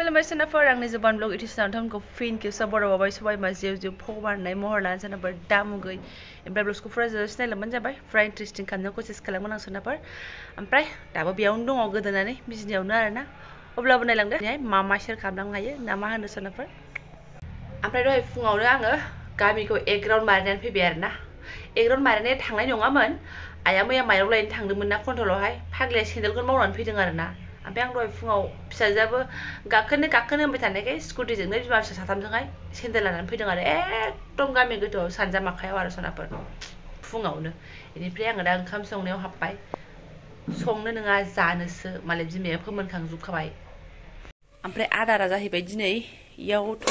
खुलुमबाय सोनाफोर आंनि जुबान ब्लग इटिसनाव नोंथांमोनखौ फिन खेबसे बरावबाय सबाय मा जेव जेव फबारनाय महर लानानै सोनाफोर दामुगै ओमफ्राय ब्लगखौ फुरा जोबोद नायलांबानो जाबाय फुरा इन्टारेस्टिं खालामनो कसिस खालामगोन आं सोनाफोर ओमफ्राय दाबो बेयावनो दङ गोदोनानै बिजिनियावनो आरोना अब्लाबो नायलांदो मा मा शेयार खालामनांगौ हायो ना मा होनो सोनाफोर ओमफ्राय दहाय फुङावनो आङो गामिखौ एक राउन्ड मारिनानै फैबाय आरोना एक राउन्ड मारिनाया थांनाय नङामोन आइया मैया माइरं लायनो थांदोंमोन ना कन्ट्रलावहाय फाग्लाया सेन्देलखौनो मावनानै फैदों आरोना ओमफ्राय आं दहाय फुङाव फिसाजोआबो गाखोनो होनबाय थानायखाय स्कुटिजोंनो बिमा फिसा साथामजोंहाय सेन्देल लानानै फैदों आरो एकदम गामि गोथौआव सानजामाखायाव आरो सोनाफोर फुङावनो बेनिफ्राय आङो दा ओंखाम संनायाव हाबबाय संनो नङा जानोसो मालाय बिमाया फोमोनखांजोबखाबाय ओमफ्राय आदारा जाहैबाय दिनै इयावथ'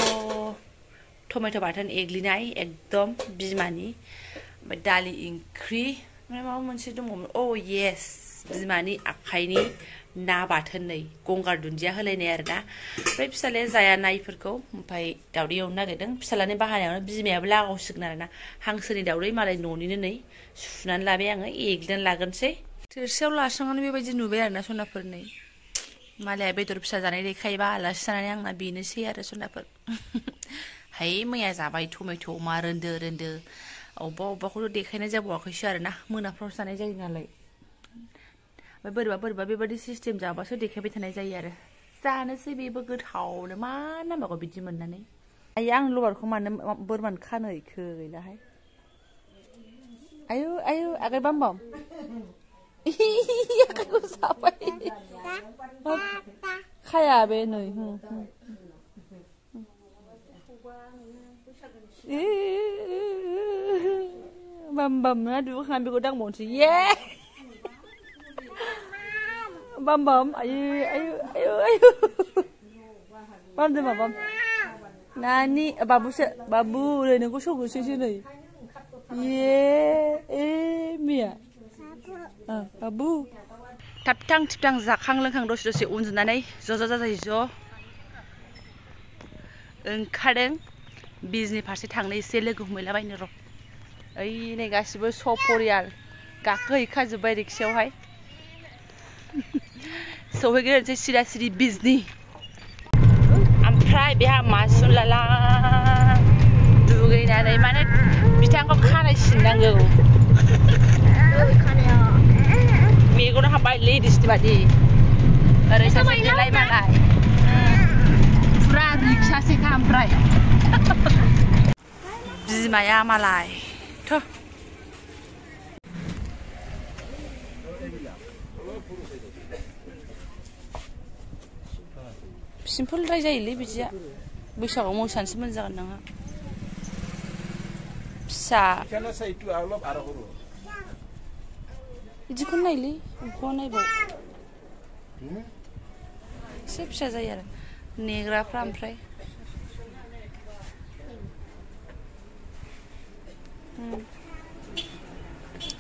टमेट' बाथोन एग्लिनाय एकदम बिमानि ओमफ्राय दालि ओंख्रि ओमफ्राय माबा मोनसे दंबावोमोन अ येस बिमानि आखाइनि ना बाथोन नै गंगार दुन्दिया होलायनाय आरोना ओमफ्राय फिसालाया जाया ना इफोरखौ ओमफ्राय दावदै एवनो नागिरदों फिसालानि बाहायावनो बिमायाबो लागावसिगोन आरोना हांसोनि दावदै मालाय न'निनो नै सुनानै लाबाय आङो एग्लिनानै लागोनसै थोरसियाव लास्रांनानै बेबायदि नुबाय आरोना सनाफोर नै मालाया बेदर फिसा जानाय देखायोबा आलासि जानानै आंना बेनोसै आरो सनाफोर हाय मैया जाबाय टमेट' अमा रोन्दो अबेबाखौथ' देखायनाय जाबावाखैसो आरोना मोनाफ्राव जानाय जायो नालाय ओमफ्राय बोरैबा बेबायदि सिस्टेम जाबासो देखायबाय थानाय जायो आरो जानोसै बेबो गोथावनो मा नांबावगौ बिदि मोननानै आइया आं लबारखौ मानो बोरमानो खानो हैखो गैलाहाय आयु आगै बामबाम आखाइखौ साबाय खाया बे नै बामबाम ना दुगैखांनानै बेखौ दांबावनोसै ये बामबाम आयु बामदो माबाम नानि बाबुसो बाबु नै नोंखौ सौगोसैसो नै ये मिया बाबु थाबथां थिबथां जाखां लोंखां दसे उन्दुनानै ज' जाजाय ज' ओंखारदों बिजनि फारसे थांनो एसे लोगो हमहैलाबायनो र' ओइ नै गासिबो सपरियाल गाखोहैखाजोब्बाय रिक्सायावहाय सहैग्रोनोसै सिदा सिदि बिजनि ओमफ्राय बेहा मासुल लाला दुगैनानै माने बिथांखौ खानाय सिननांगौ मेगनाव हाबबाय लेडिसनि बादि ओरै सासे देलाय मालाय फुरा रिक्सासेखा ओमफ्राय बिमाया मालाय थ' सिम्पोलद्राय जायोलै बिदिया बैसागुआव मोसानोसो मोजां जागोन नोंहा फिसा बिदिखौनो नायलै बेखौ नायबाव एसे फिसा जायो आरो नेग्राफ्रा ओमफ्राय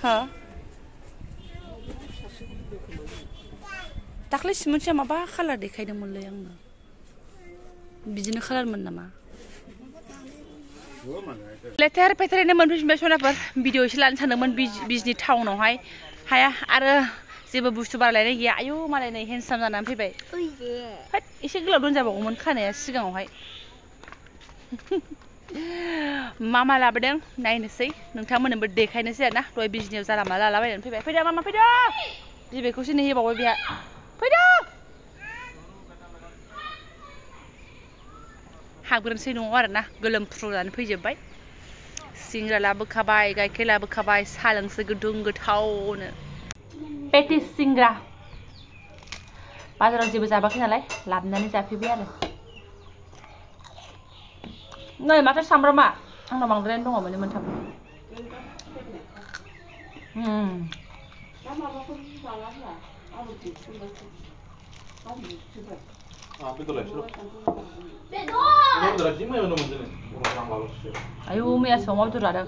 हो दाख्लैसो मोनसे माबा कालार देखायदोंमोनलै आंनो बिदिनो कालारमोन नामा लेथेर फेथेरैनो मोनफैफिनबाय सनाफोर भिडिअ एसे लानो सानदोंमोन बिजनि टाउनावहाय हाया आरो जेबो बुस्थु बारायलायनाय गैया आयु मालाय नै हेन्डसाम जानानै फैबाय होद एसे गोलाव दोनजाबावगौमोन खानाया सिगाङावहाय मा लाबोदों नायनोसै नोंथांमोननोबो देखायनोसै आरोना दहाय बिजनियाव जाला माला लालाबायनानै फैबाय फैदो मामा फैदो बिबैखौसो नेहैबावबाय बेहा फैदो हाबग्रोनोसै न'आव आरोना गोलोमफ्रुनानै फैजोब्बाय सिंग्रा लाबोखाबाय गाइखेर लाबोखाबाय साहा लोंसै गुदुं गोथावनो पेटिस सिंग्रा बाजाराव जेबो जाबाखै नालाय लाबोनानै जाफैबाय आरो नै माथो सामब्रामा आंनाव बांद्रायानो दङ मोनथाम आयु मैयासो अमा बेदर जादों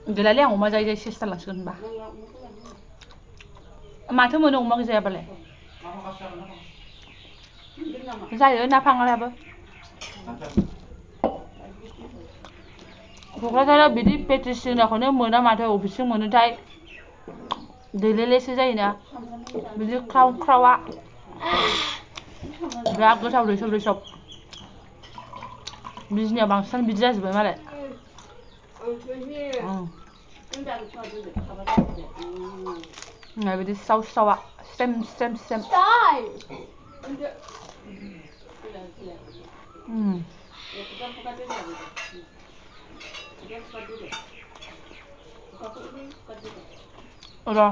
गैलालै आं अमा जायै सेस जालांसिगोन होनबा माथो मोनो अमा जायाबालाय जायो ना फाङालाबो क'क्राझाराव बिदि पेटिस सिंग्राखौनो मोना माथो अबेसिम मोनोथाय दैलेलेसो जायोना बिदि ख्राव ख्रावा बिराद गोथाव दैसब बिजनियाव बांसिन बिदि जाजोब्बाय मालाय बिदि स्राव स्रावा स्रेम र'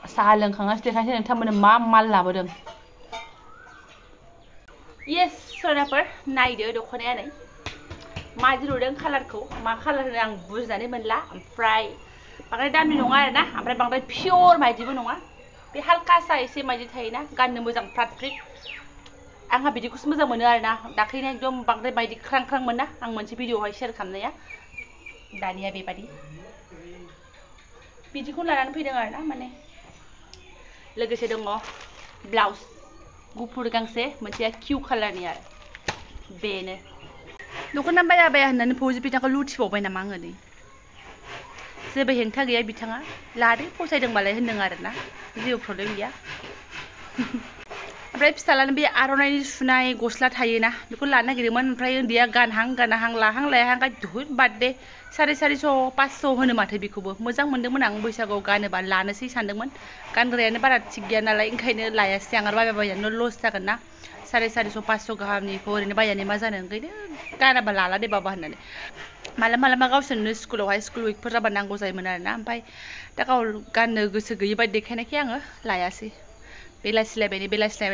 साहा लोंखांनासो देखायनोसै नोंथांमोननो मा माल लाबोदों येस सनाफोर नायदो दख'नाया नै मादि नुदों कालारखौ मा कालार होनो आं बुजिनानै मोनला ओमफ्राय बांद्राय दामि नङा आरोना ओमफ्राय बांद्राय पियर मायदिबो नङा बे हालकासा एसे मायदि थायोना गाननो मोजां फ्रात फ्रिट आंहा बिदिखौसो मोजां मोनो आरोना दाख्लैना एकदम बांद्राय बायदि ख्रां ख्रां मोना आं मोनसे भिडिअआवहाय शेयार खालामनाया दानिया बेबादि बिदिखौ लानानै फैदों आरोना माने लोगोसे दङ ब्लाउस गुफुर गांसे मोनसेया किउ कालारनि आरो बेनो दख'ना बाया होननानै फौजि बिथांखौ लुथिबावबाय नामा आङो नै जेबो हेंथा गैया बिथाङा लादो फसायदोंबालाय होनदों आरोना जेबो प्रब्लेम गैया ओमफ्राय फिसालानो बे आर'नाइनि सुनाय गस्ला थायोना बेखौ लानो नागिरदोंमोन ओमफ्राय उन्दैया गानहां लाहां लायाहां धुत बाद दे 450 500 होनो माथो बेखौबो मोजां मोनदोंमोन आं बैसागुआव गानोबा लानोसै सानदोंमोन गानग्रायानो बारा थिग गैया नालाय ओंखायनो लायासै आं आरो बायनानै लस जागोन ना 450 500 गाहामनिखौ ओरैनो बायनानै मा जानो ओंखायनो गानाबा लाला दे बाबा होननानै मालाबा गावसोरनो स्कुलावहाय स्कुल उइकफोर जाबा नांगौ जायोमोन आरोना ओमफ्राय दा गाव गाननो गोसो गैयै बायदि देखायनायखाय आङो लायासै बेलासिलायबाय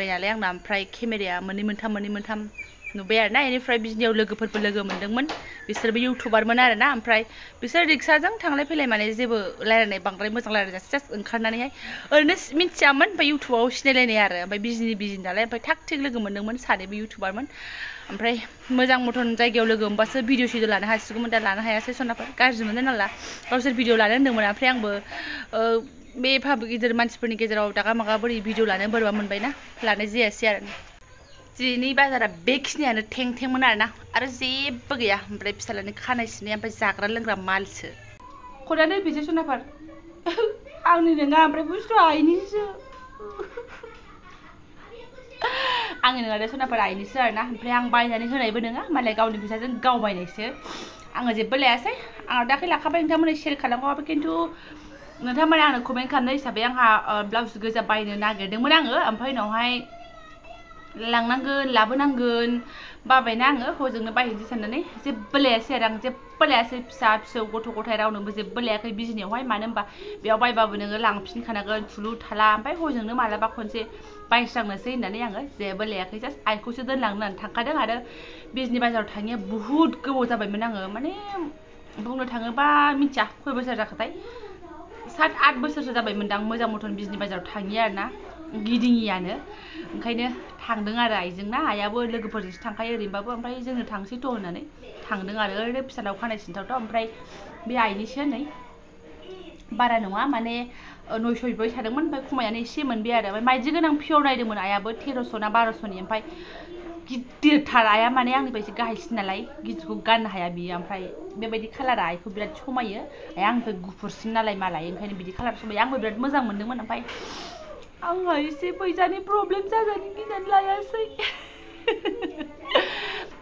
नालाय आंना ओमफ्राय केमेराया मोननै मोनथाम नुबाय आरोना बेनिफ्राय बिजनियाव लोगोफोरबो लोगो मोनदोंमोन बिसोरबो इउटुबारमोन आरोना ओमफ्राय बिसोर रिक्साजों थांलाय फैलाय माने जेबो रायलायनाय बांद्राय मोजां रायलायजासे जास्ट ओंखारनानैहाय ओरैनो मिन्थियामोन ओमफ्राय इउटुबाव सिनायलायनाय आरो ओमफ्राय बिजनि नालाय ओमफ्राय थाग थिग लोगो मोनदोंमोन सानैबो इउटुबारमोन ओमफ्राय मोजां मथन जायगायाव लोगो मोनबासो भिडिअ लानो हासिगौमोन दा लानो हायासै सनाफोर गाज्रि मोनो नाला गावसोर भिडिअ लानो होनदोंमोन ओमफ्राय आंबो बे गिदिर मानसिफोरनि गेजेराव दागा मागा बोरै भिडिअ लानो बोरैबा मोनबायना लानाय जायासै आरो दिनैनि बाजारा बेखिनियानो थेंमोन आरो जेबो गैया ओमफ्राय फिसालानि खानाय सिननाय ओमफ्राय जाग्रा लोंग्रा मालसो खदानो बिसो सनाफोर आंनि नङा ओमफ्राय बुस्थुआ आइनिसो आंनि नङा दे सनाफोर आइनिसो आरोना ओमफ्राय आं बायनानै होनायबो नङा मालाय गावनि फैसाजों गाव बायनायसो आङो जेबो लायासै आं दाख्लै लाखाबाय नोंथांमोननो शेयार खालामखाबाय खिन्थु नोंथांमोना आंनो कमेन्ट खालामनाय हिसाबै आंहा ब्लाउस गोजा बायनो नागिरदोंमोन आङो ओमफ्राय उनावहाय लांनांगोन लाबोनांगोन बाबायना आङो हजोंनो बायहैनोसै साननानै जेबो लायासै आरो आं जेबो लायासै फिसा फिसौ गथ' गथाय रावनोबो जेबो लायाखै बिजनियावहाय मानो होनबा बेयाव बायबाबो नोङो लांफिनखानांगोन थुलु थाला ओमफ्राय हजोंनो मालाबा खनसे बायस्रांनोसै होननानै आङो जेबो लायाखै जास्ट आइखौसो दोनलांनो होननानै थांखादों आरो बिजनि बाजाराव थाङिया बुहुत गोबाव जाबायमोन आङो माने बुंनो थाङोबा मिथिया खय बोसोर जाखोथाय 7-8 बोसोरसो जाबायमोनदां मोजां मथन बिजनि बाजाराव थाङि आरोना गिदिङियानो ओंखायनो थांदों आरो आइजों ना आइयाबो लोगोफोरजोंसो थांखायो ओरैनोबाबो ओमफ्राय जोंनो थांसै थ' होननानै थांदों आरो ओरैनो फिसालाव खानाय सिनथावथाव ओमफ्राय बे आइनिसो नै बारा नङा माने 900 बिबाय थादोंमोन ओमफ्राय खमायनानै एसे मोनबाय आरो ओमफ्राय माइदि गोनां पियर नायदोंमोन आइयाबो 1300 ना 1200नि ओमफ्राय गिदिरथार आइया माने आंनिफ्राय एसे गाहायसिन नालाय गिदिरखौ गाननो हाया बियो ओमफ्राय बेबायदि कालारा आइखौ बिराद समायो आइया आंनिफ्राय गुफुरसिन नालाय मालाय ओंखायनो बिदि कालार समायो आंबो बिराद मोजां मोनदोंमोन ओमफ्राय आंहा एसे फैसानि प्रब्लेम जाजानो गिनानै लायासै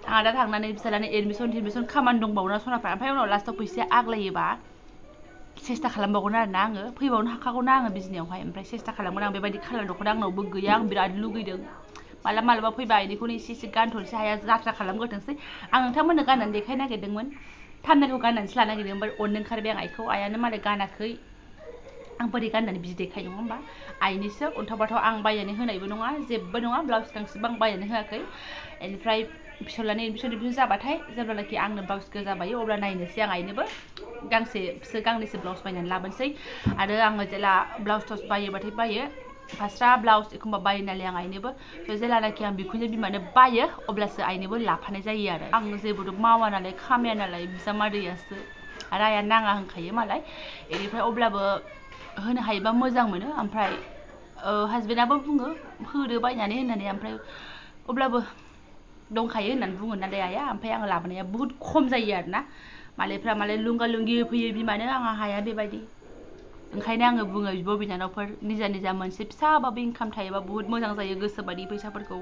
आंहा दा थांनानै फिसालानि एडमिसन खामानि दंबावोना सनाफोर ओमफ्राय उनाव लास्टआव फैसाया आग्लायोबा सेस्था खालामबावगोन आरोना आङो फैबावनो हाखागौना आङो बिजनियावहाय ओमफ्राय सेस्था खालामगोन आं बेबायदि कालार दख'ना आंनावबो गैया आं बिराद लुगैदों मालाबा फैबा इनिखौनो एसे गानथ'नोसै हाया जात्रा खालामग्रोथोंसै आं नोंथांमोननो गाननानै देखायनो नागिरदोंमोन थामनेलखौ गाननानैसो लानो नागिरदों ओमफ्राय अननो ओंखारबाय आं आइखौ आइयानो मालाय गानाखै आं बोरै गाननानै बिदि देखाय नङा होमबा आइनिसो अन्थाव बाथाव आं बायनानै होनायबो नङा जेबो नङा ब्लाउस गांसेबो आं बायनानै होआखै बेनिफ्राय फिसालानि एडमिसन जाबाथाय जेब्लानाखि आंनो ब्लाउस गोजा बायो अब्ला नायनोसै आं आइनोबो गांनैसो ब्लाउस बायनानै लाबोनोसै आरो आङो जेला ब्लाउस टस बायोबाथाय बायो फास्रा ब्लाउस एखमबा बायो नालाय आं आइनोबो जेलानाखि आं बिखुनजो बिमानो बायो अब्लासो आइनोबो लाफानाय जायो आरो आं जेबोथ' मावा नालाय खामाया नालाय बिजामादैयासो आरो आइया नाङा होनखायो मालाय बेनिफ्राय अब्लाबो होनो हायोबा मोजां मोनो ओमफ्राय हासबेन्डआबो बुङो होदो बायनानै होननानै ओमफ्राय अब्लाबो दंखायो होननानै बुङो नालाय आइया ओमफ्राय आङो लाबोनाया बुहुत खम जायो आरोना मालायफ्रा लुंगा लुंगि होफैयो बिमानो आंहा हाया बेबायदि ओंखायनो आङो बुङो बिब' बिनानावफोर निजा मोनसे फिसाबाबो इनकाम थायोबा बुहुत मोजां जायो गोसोबादि फैसाफोरखौ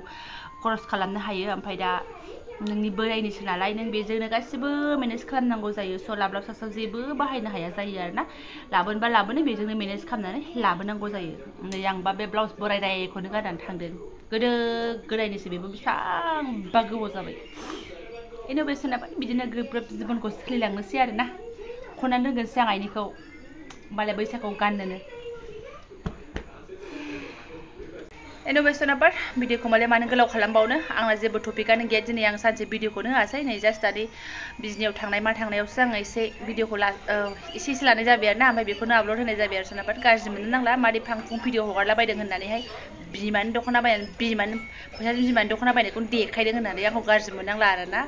खरस खालामनो हायो ओमफ्राय दा नोंनि बोरायनिसो नालाय नों बेजोंनो गासिबो मेनेज खालामनांगौ जायो स' लाब्लाब साब्लाब जेबो बाहायनो हाया जायो आरोना लाबोनोबा लाबोनो बेजोंनो मेनेज खालामनानै लाबोनांगौ जायो नै आंबा बे ब्लाउस बोरायनायखौनो गाननानै थांदों गोदो गोदायनिसो बेबो बेसेबांबा गोबाव जाबाय इन'भेसनाबो बिदिनो ग्रोब ग्रोब जिबनखौ सोलिलांनोसै आरोना खननानै दोनगोनसै आं आइनिखौ होमबालाय बैसागुआव गाननोनो इन'भेसनाफोर भिडिअखौ मालाय मानो गोलाव खालामबावनो आंना जेबो टपिकआनो गैया दिनै आं सानसे भिडिअखौनो होआसै नै जास्ट दानि बिजनियाव थांनाय मा थांनायावसो आङो एसे भिडिअखौ एसे लानाय जाबाय आरोना ओमफ्राय बेखौनो आपल'ड होनाय जाबाय आरो सोरनाबा गाज्रि मोननो नांला मादै फां फुं भिडिअ हगारलाबायदों होननानैहाय बिमानि दख'ना बायनानै बिमानि दख'ना बायनायखौनो देखायदों होननानै आंखौ गाज्रि मोननांला आरोना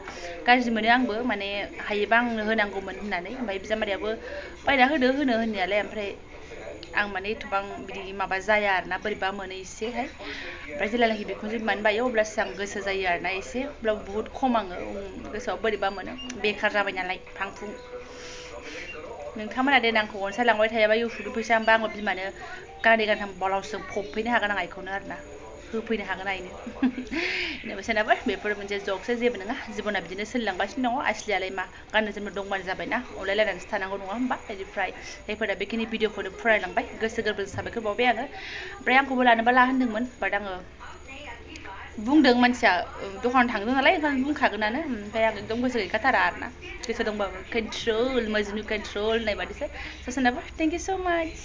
गाज्रि मोनो आंबो माने हायोबा आंनो होनांगौमोन होननानै ओमफ्राय बिजामादैयाबो बायना होनो होननायालाय ओमफ्राय आं माने एथबां बिदि माबा जाया आरोना बोरैबा मोनो एसेहाय ओमफ्राय जेब्लानाखि बिखुनजो बिमानो बायो अब्लासो आं गोसो जायो आरोना एसे अब्लाबो बुहुत खम आङो गोसोआव बोरैबा मोनो बेखार जाबाय नालाय फां फुं नोंथांमोना देनां आंखौ अनसायलांबाय थायाबा इउटुबनि फैसा होनबा आङो बिमानो गांनै गांथाम ब्लाउसजों फबफैनो हागोन आं आइखौनो आरोना होफैनो हागोन आइनो इन'भेसनाबो बेफोर मोनसे जकसो जेबो नङा जिबना बिदिनो सोलिलांगासिनो दङ आसलियालाय मा गाननो जोमनो दंबानो जाबायना अनलायलायनानैसो थानांगौ नङा होमबा बेनिफ्राय जायफोरा बेखिनि भिडिअखौनो फरायलांबाय गोसो गोरबोजों साबायखर बावबाय आङो ओमफ्राय आंखौबो लानोबा ला होनदोंमोन बाट आङो बुंदों मानसिया दखानाव थांदों नालाय ओंखायनो बुंखागोनानो ओमफ्राय आं एकदम गोसो गैखाथारा आरोना गोसो दंबाबो कन्ट्रल मजनु कन्ट्रल होननाय बादिसो सोनाबा थेंक इउ स' माच